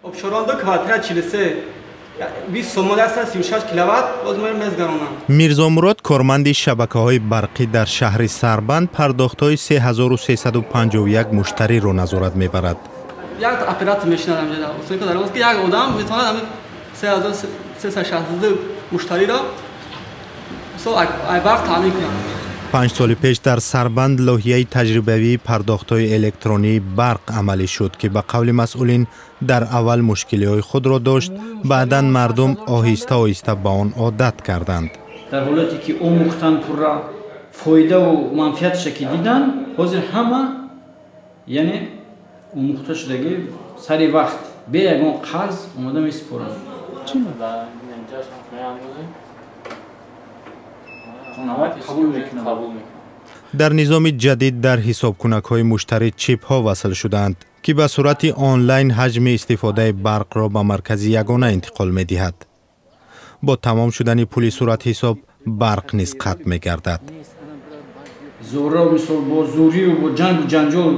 Обшорон ду квартира 43 20 сомон 136 киловатт боз мо мезгаронам. Мирзомурод, корманди шабакаҳои барқӣ дар шаҳри Сарбанд, пардохтҳои 3351 муштариро назорат мебарад. Як оператор мешинад ҳамҷода. Усулка дар ки як одам метавонад ҳамин 3362 муштариро мисол ай барқ таъмин кунад. 5 соли пеш дар Сарбанд лоиҳаи таҷрибавии пардохтҳои электронии барқ амалӣ шуд, ки ба қавли масъулин дар аввал мушкилиҳои худро дошт, баъдан мардум оҳиста оҳиста ба он одат карданд. Дар ҳолате ки омӯхтан, пурра фоидаву манфиаташа ки дидан, ҳозир ҳама яъне омӯхта шудагӣ, сари вақт бе ягон қарз омода месупоранд. Қабул мекунад. Дар низоми ҷадид дар ҳисобкунакҳои муштарӣ чипҳо васл шудаанд, ки ба сурати онлайн ҳаҷми истифодаи барқро ба маркази ягона интиқол медиҳад. Бо тамом шудани пули суратҳисоб барқ низ қатъ мегардад. Зора, мисол, бо зӯрию бо ҷангу ҷанҷол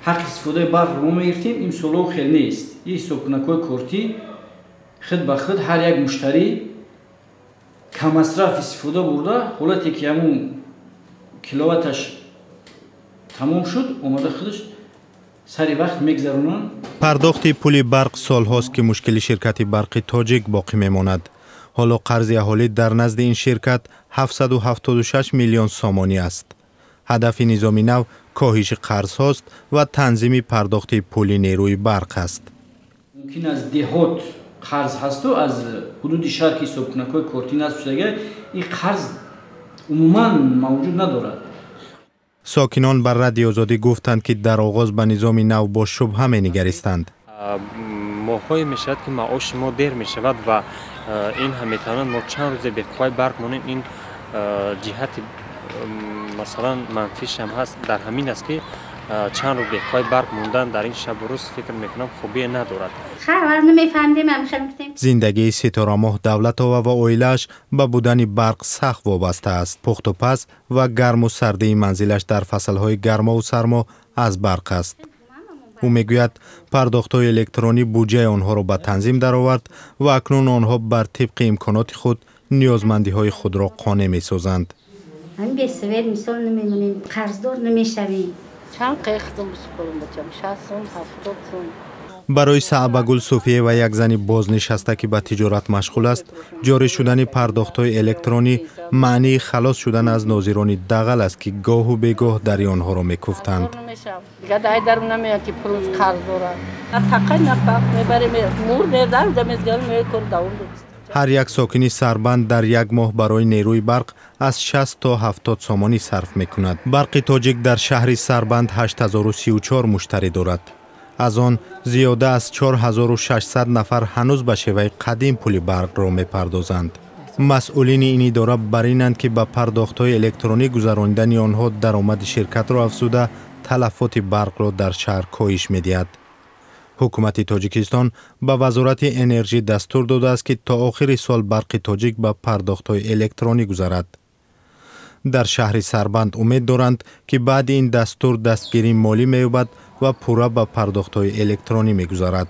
ҳаққи истифодаи барқро мо мегирифтем. Имсоло хел нест. Ин ҳисобкунакҳои кортӣ худ ба худ ҳар як муштарӣ каммасраф истифода бурда, ҳолате ки ҳамун киловатташ тамом шуд, омада худаш сари вақт мегзаронанд. Пардохти пули барқ солҳост, ки мушкили ширкати Барқи Тоҷик боқӣ мемонад. Ҳоло қарзи аҳолӣ дар назди ин ширкат 776 миллион сомонӣ аст. Ҳадафи низоми нав коҳиши қарзҳост ва танзими пардохти пули нерӯи барқ аст. Мумкин аз деҳот қарз ҳасту аз ҳудуди шаҳр, ки ҳисобкунакҳои кортӣ насб шудага, ин қарз умуман мавҷуд надорад. Сокинон ба Радиои Озодӣ гуфтанд, ки дар оғоз ба низоми нав бо шубҳа менигаристанд. Моҳҳое мешавад, ки маоши мо дер мешавад ва ин ҳам метавонад мо чанд рӯзе беқувваи барқ монем. Ин ҷиҳати масалан манфишам ҳаст, дар ҳамин аст, ки чанд рӯз беқувваи барқ мондан дар ин шабу рӯз, фикр мекунам, хубие надорад. Зиндагии Ситорамоҳ Давлатова ва оилааш ба будани барқ сахт вобаста аст. Пухтупаз ва гарму сардии манзилаш дар фаслҳои гармову сармо аз барқ аст. Ӯ мегӯяд, пардохтҳои электронӣ буҷаи онҳоро ба танзим даровард ва акнун онҳо бар тибқи имконоти худ ниёзмандиҳои худро қонеъ месозанд. Ҳамин бе свет мисол намемонем, қарздор намешавем. Чанд қехтум бисупорам, бачам, 60 сом, 70 сом. Барои Саъбагул Суфиева, як зани бознишаста, ки ба тиҷорат машғул аст, ҷорӣ шудани пардохтҳои электронӣ маънии халос шудан аз нозирони дағал аст, ки гоҳу бегоҳ дари онҳоро мекуфтанд. Дигар дай дарм намеяд, ки пул қарз дорад. Тақай нафақ мебарем, мур мердар замезгар мекор давом. Ҳар як сокини Сарбанд дар як моҳ барои нерӯи барқ аз 60 то 70 сомонӣ сарф мекунад. Барқи Тоҷик дар шаҳри Сарбанд 8034 муштарӣ дорад. Аз он зиёда аз 4600 нафар ҳанӯз ба шеваи қадим пули барқро мепардозанд. Масъулини ин идора бар инанд, ки ба пардохтҳои электронӣ гузаронидани онҳо даромади ширкатро афзуда, талафоти барқро дар шаҳр коҳиш медиҳад. Ҳукумати Тоҷикистон ба Вазорати энержӣ дастур додааст, ки то охири сол Барқи Тоҷик ба пардохтҳои электронӣ гузарад. Дар шаҳри Сарбанд умед доранд, ки баъди ин дастур дастгирии молӣ меёбад ва пурра ба пардохтҳои электронӣ мегузарад.